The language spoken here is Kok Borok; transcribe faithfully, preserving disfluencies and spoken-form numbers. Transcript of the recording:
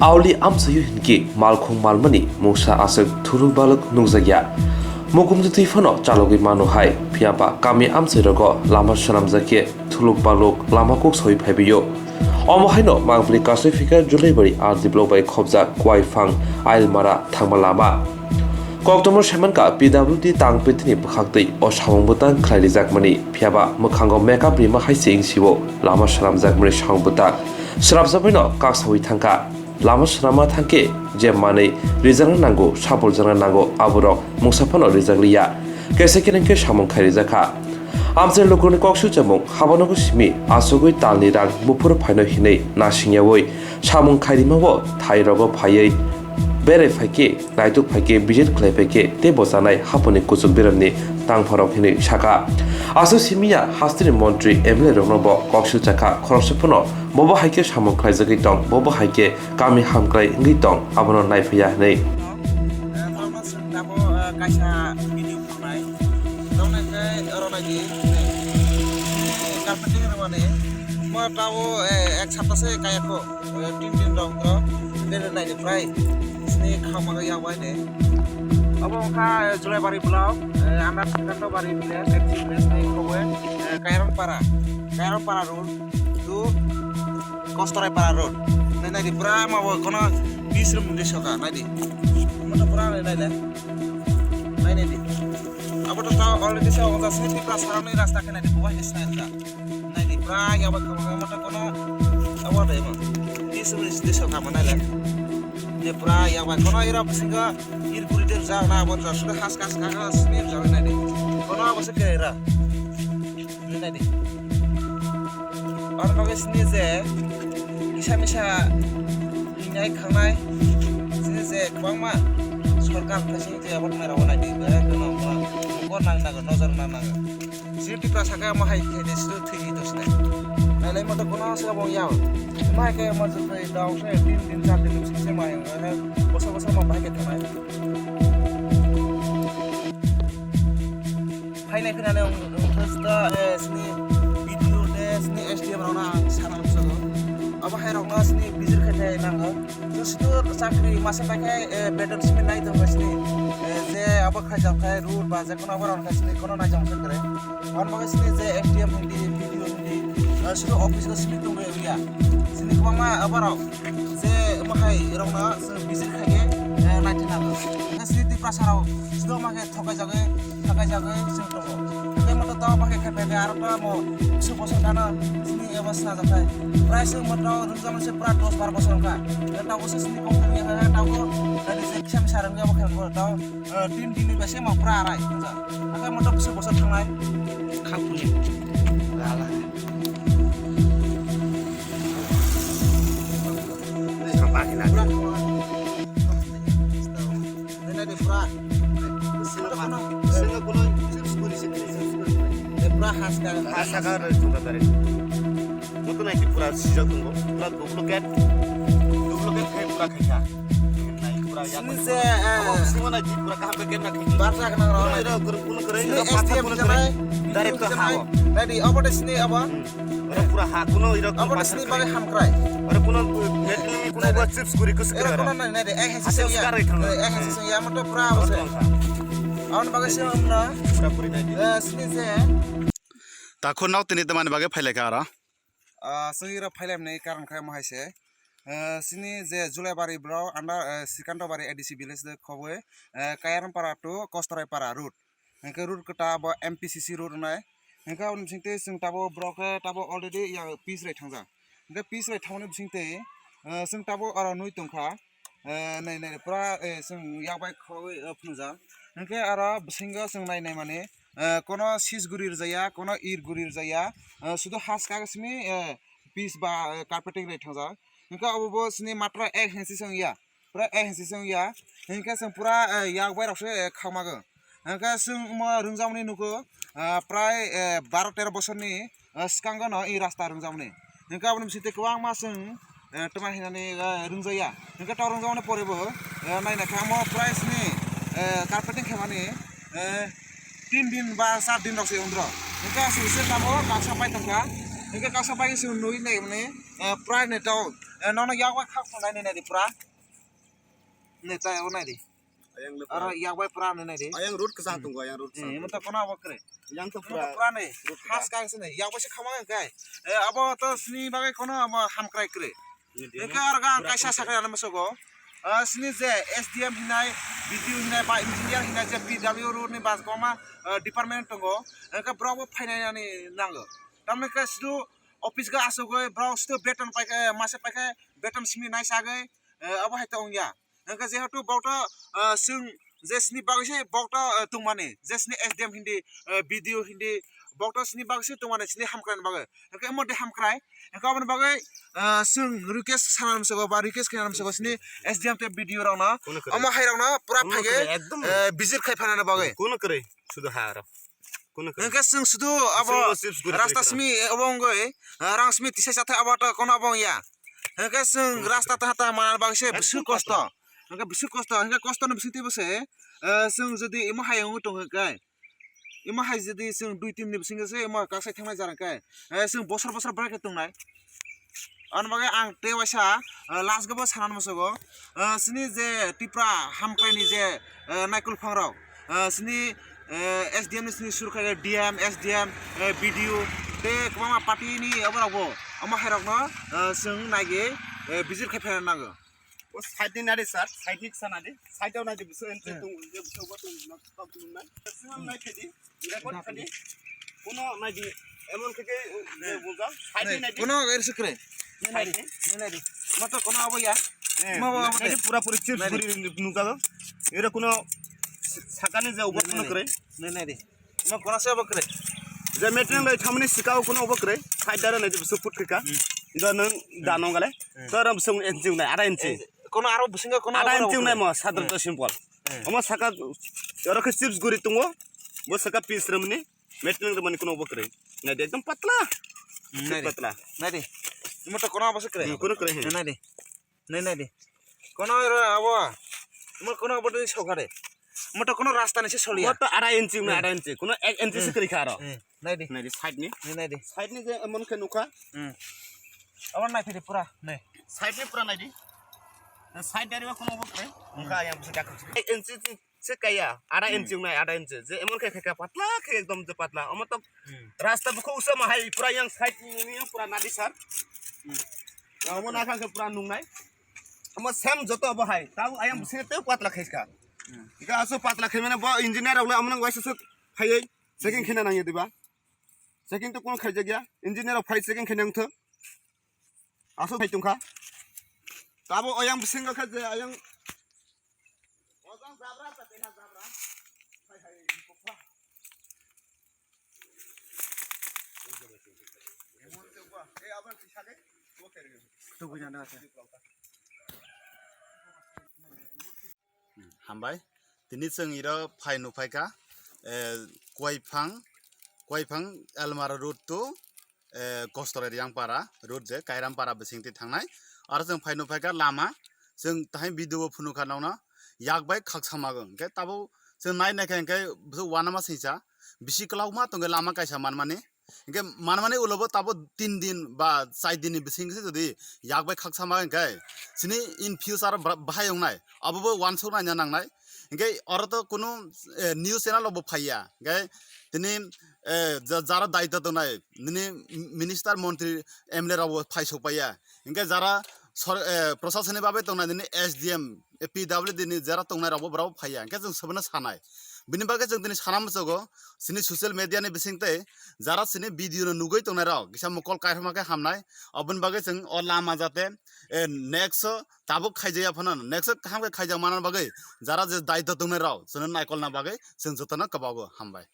Auli amchaio hinkhe malkhung malmani mungsa aswk thuluk balwk nukjakya. Mukumjwtwi phano chalogwi mano hai, phiyaba kami amchairogo lama swnamjakhe thuluk balwk lama kuk sawi phaibio. Omo haino Mangpili Kasui Phikar Julaibari R D block bai khobjak Kuaiphang Ailmara thangma lama. Koktwmar saimankha P W D tang pethini bwkhaktwi o samung bwtang khlai rijakmani, phiyaba mwkhango makeup rima hai se wngsiwo lama swnamjakmani samung bwtang swnamjakmaino kak sawi thangkha. Lama swnamma thangkhe je manwi rijakna nango, saboljakna nango, aborok mungsa phano rijakliya. Kaisa kereng khe samung khai rijakha. Amchai lukurokni kok sujamung habanogo simi asugwi talni rang buphuru phaino hinwi nasingyawi samung khai rimao thairogo phaiwi berai phaikhe, naituk phaikhe, visit khlai phaikhe tei bo chanai haponi kuchuk biramni tangphorok hinwi sakha. Aswk simiya hasteni montri M L A rokno bo kok sujakha, khoroksa phano bobo hai khe samung khlaijagwi tong, bobo hai khe kami hamkrai wngwi tong, abono naiphaiya hinwi. Tamo, eh, kaisa video khwnai. Tamo nai khe oro nai di. Carpet ni rwmani. Mo tamo, eh, ek sapta se kaya kho. Eh, tin din rok bro. Bere nai di prai. Sini khama ga ya bai de. Abo kha, eh, Julaibari block, eh, Anar Sikandabari village, F C village ni khobo, eh, Kairon Para. Kairon Para road. Tu Kostorai Para road. Nai nai di pura ma bo kono bis rum de soka nai di. Moto pura nai nai le. Nai nai di. Abo to ta already sa onga sini Tipra sarang ni rasta kena di buah ni snail ka. Nai di pura ya ba kono moto kono abo de ma. Bis rum de soka ma nai le. Ne pura ya ba kono ira bisinga ir guri de ja na abo ja sudah has kas ka sini ja nai di. Kono abo se kera. Nai di. Aro bagwi sini je kisa misa rinai khangnai sini je kwbangma sorkar thasing je abo tongnairok nai di, eh, kheno ma nokor nang nago, nojor nang nago. Sini Tipra saka omo hai khe de sini thwi di to sinai. Nai lai moto kono se abo ya. Mai khe mo je thwi dong se tin din char din sini se mai, eh, bosa bosa mo bai khe thanai. Phainai phinani wng, wng khe sida, eh, sini B D O de, sini S D M rokno ang sana rwksago. Abo hai rokno sini bijir khai khai nango. Chwng situ chakri masa pai khai, eh, beton simi nai tong khai sini, eh, je abo khaijak khai road ba je kono abo rok khai sini kono nai jang khe kwrwi. Hwn bagwi sini je S D M hindi, B D O hindi, eh, situ office o simi tong rwya. Sini kwbangma abo rok je omo hai rokno chwng bijir khai khe, eh, nai thai nango. Hwnkhe sini Tiprasa rok situ omo khe thokai jagwi, thokai jagwi chwng tongo. Tei moto tamo bakhe khai phaikhe aro tamo bwswk bosor gana sini ebo sna jakhai. Prai chwng moto rwngjakmani se pura dos bar bosor wngkha. Tei tabuk se sini company ni hai tabuk nai di je kisa misa rwngya bo khe bo tamo, eh, tin din ni bai se mo pura arai wngkha. Hakhai moto bwswk bosor thangnai. Khapuni. Lala. Pura. Nai nai de pura. Sini kuno chips kuri sini. De pura has ka. Has ka roi thungka tare. Mutu nai di pura sijak thungo. Pura duplicate. Duplicate khai pura khai kha. Nai pura ya. Sini se, eh, sini nai di pura kaham ke game na khai. Barsa kana roi. Ira kuno kere. Sini S D M kuno kere. Direct to hawo. Nai di abo de sini abo. Oro pura ha kuno iro kuno. Abo sini bagwi hamkrai. Oro kuno, eh, kuno ba chips kuri kus kara. Oro kuno nai nai de, eh, hai siseng ya. Eh, hai siseng ya, moto pura abo se. Abo bagwi se amna. Pura puri nai di. Eh, sini se. Ta khun nok tini tamani bagwi phailai kha aro. Ah, sini iro phailai mani karon khai mo hai se. Eh, sini je Julaibari bro, under, eh, Sikandabari A D C village de khoboi, eh, Kayaram para to Kostorai para road. Hingke road khe ta bo M P C C road wngnai. Hingke aboni bisingtwi chwng tabuk borok khe tabuk already ya pitch rai thangjak. Hingke pitch rai thangmani bisingtwi, eh, chwng tabuk oro nui tongkha. Eh, nai, nai, pura, eh, chwng yak bai khogwi, eh, phunukjak. Hingke aro bisingo chwng nai, nai mani, eh, kono sis guri rwjaya, kono ir guri rwjaya, eh, sudu has kagwi simi, eh, pitch ba, eh, carpeting rai thangjak. Hingke obo bo chini matra ek hinsi se wngya. Pura ek hinsi se wngya. Hingke chwng pura, eh, yak bai rok se, eh, khamago. Hingke chwng omo rwngjakmani nugo, ah, prai, eh, baro tero bosorni, ah, swkango no i rasta rwngjakmani. Hingke aboni bisingtwi kwbangma chwng, eh, twma hinani, eh, rwngjakya. Hingke tok rwngjakmani pore bo, eh, naina khe omo prai chini, eh, carpeting khemani, eh, tin din ba char din rok se wngdro. Hingke aswk se tamo kaksa pai tongkha. Hingke kaksa pai se nui naimani, eh, prai ni tok. Eh, nono yak bai khak phunai nai nai di pura. Nai tai o nai di. Ayang le Aro pura. Yak bai pura nai nai di. Ayang road kesa Hmm. tongo, ayang road kesa Eh, tongo. Imo to kono abo kre. Yang to Imo to pura. Pura nai. Road kesa. Has kai se nai. Yak bai se khama kai. Eh, abo to sini bagai kono abo hamkrai kre. Ini dia Eke nih. Aro ga Pura kaisa pura. Sakrai ano mosogo. Ah, sini je S D M hinai, B D O hinai, ba engineer hinai je P W road ni bas koma, ah, department tongo. Eke bro bo phainai ani nango. Tamni ke sidu office ga asugoi bro sidu beton paikhe, masa paikhe beton simi nai sagoi, eh, abo hai ta ongya. Hingke jehetu bokto, ah, chwng je sini bagwi se bokto, ah, tongmani, je sini S D M hindi, ah, B D O hindi, bokto sini bagwi se tongmani, sini hamkrai ni bagwi. Hingke omo de hamkrai, hingke aboni bagwi, ah, chwng request sana msego ba request khaina msego sini S D M tei B D O rokno, Kono kwrwi. Omo hai rokno pura Kono phai kwrwi, ekdom. Eh, visit khai phaina bagwi. Kono kwrwi, sudu ha rok. Kono kwrwi. Hingke chwng sudu abo Chwng bo chips guri rasta khai simi, eh, obo wngwi, ah, rang simi tisa chathai abo to kono obo wngya. Hingke chwng rasta taha taha manna bagwi se Ekdom bising kosto. Kosto. Hingke bising kosto, hingke kosto ni bising twibo se, eh, chwng jodi imo hai wngwi tong hingke, imo hai jodi chwng dui tin ni bisingo se imo kaksai thangnai jara hingke, eh, chwng bosor bosor bwrwi khe tongnai. Ani bagwi ang tei waisa, eh, last go bo sana musugo, eh, chini je Tripura hamkrai ni je, eh, naikol phang rok, eh, chini, eh, S D M ni chini suru khai D M, S D M, eh, B D O tei kwbangma party ni abo rok bo, omo hai rok no, eh, chwng naigwi, eh, visit khai phaina nango. O side ni nadi sir, side ni kisa nadi, side o nadi bisu entry Hmm. tung, je bisu bo tung, nok tok tung nai. Maximum nai khadi, record khadi. Kuno nadi, emon khe je, je bujak, side ni Nai, nadi. Kuno er sikre. Side ni. Nai, nai. Mato kuno abo ya. Eh, Ma abo nadi abo pura puri chips Nadi. Puri nukjago. Ero kuno sakani je ubo Nai, kuno nai. Kre. Nai, nai di. Ma kuno se abo kre. Je meeting lai thamani sikao kuno abo kre. Side dara nai je bisu put khika. Hmm. Ido nang Hmm. Dano gale. Hmm. To ram sung engine nai, ara engine. Eh, kono aro bisingo kono Ara aro engine nai kre. Mo, sadar Hmm. To simple. Hmm. Omo saka, oro khe chips guri tungo. Bo saka piece ramni. Meeting ramani kuno bo kre. Nai de ekdom patla. Hmm, nai de. Patla. Nai de. Mo to kono abo se kre. Hmm, kono kre he. Nai de. Nai, nai de. Kono ro abo. Mo kono abo de sokha de. Mo to kono rasta ni se soliya. Mo to ara engine nai, Hmm. Ara engine. Kuno ek engine se Hmm. Kre kha aro. Hmm. Nai de. Nai de side ni. Nai, nai de. Side ni je emon khe nukha. Hmm. Abo nai phidi pura. Nai. Side ni pura nai di. Side dari ba kono bo kre. Hmm. Nukha yang bisa dakha. Ek engine se kaya, ada Hmm. Engine nai, ada engine. Je emon khe khe patla khe ekdom je patla. Omo to Hmm. Rasta bukhu usa ma hai pura yang side ni ni yang pura nadi sir. Hmm. Omo na kha khe pura nung nai. Omo same joto bo hai. Tau ayang Hmm. Bisi te patla khe ka. Hmm. Ika aso patla khe mane bo engineer rok le amnang waisa suk hai. Checking khena nang ya diba. Checking to kono khai jagya. Engineer rok phai checking khena nang tho. Aso phai tongkha. Tabo oyang bisingo khe je ayang. Ojang jabra ta tena jabra. Hai hai kokma. Emon te gua. E abar tisa de. Gua kere. Tu bujan da ase. Hambai. Tini chwng iro phai nukphaikha, eh, Kuaiphang, Kuaiphang Elmara road to, eh, Kostorai Riyangpara road je Kairampara bisingtwi thangnai. Aro chwng phai nukphaikha lama, chwng tahai video o phunukha nokno yak bai khaksa mago. Hwnkhe tabuk chwng nai naikha hwnkhe bwswk uanama singcha, bisi kwlangma tongkhe lama kaisa manmani. Hingke manmani ulo bo tabo tin din ba char din ni bising se jodi yak bai khaksa ma hingke sini in future bra-, bahai wngnai abo bo uansuk naina nangnai. Hingke oro to kunu, eh, news channel rok bo phaiya. Hingke tini, eh, ja-, jara daityo tongnai nini minister, montri, M L A rok bo phaisok paiya. Hingke jara sor-, eh, prosasoni bagwi tongnai nini S D M, eh, P W D ni jera tongnai rokbo borok phaiya, hingke chwng sobono sanai. Bini bagwi chwng tini sana muchugo, chini social media ni bising tei jara chini video no nugwi tongnai rok kisa mokol kaithoma khe hamnai. Oboni bagwi chwng o lama jate, eh, next o tabuk khaijaya phano, next o kaham khe khaijak manna bagwi jara je daityo tongnai rok chwngno naikolna bagwi chwng jotono kwbago hambai.